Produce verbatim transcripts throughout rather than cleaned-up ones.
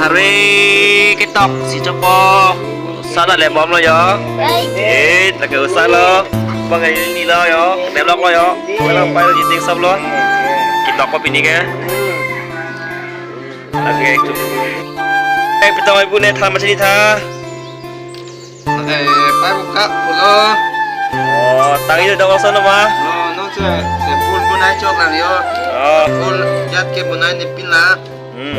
Are ketok si chopo. Sana le bomlo yo. Eh, lake usa lo. Bang ini lo yo. Develop lo yo. Wala file jiting sab lo. Ketok ko pini ke. Lake itu. Eh, pitong ibu ne tha machini tha. Eh, pai buka pulo. Oh, tangi dong koson ma? Oh, non se, se pul bunai chok lang yo. Oh. Pul jat ke bunai ne pin la. Hmm.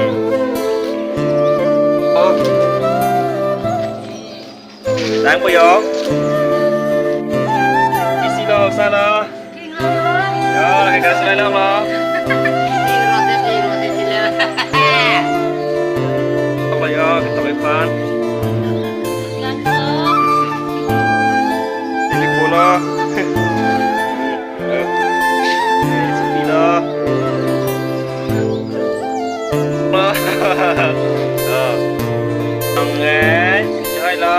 Oh. Tang po yo. Isi lo, sa lo. Yo, lake gas lai lang lo. Apa yo, kita lepan. Ini bola. Ini lo. Oke, cai lo.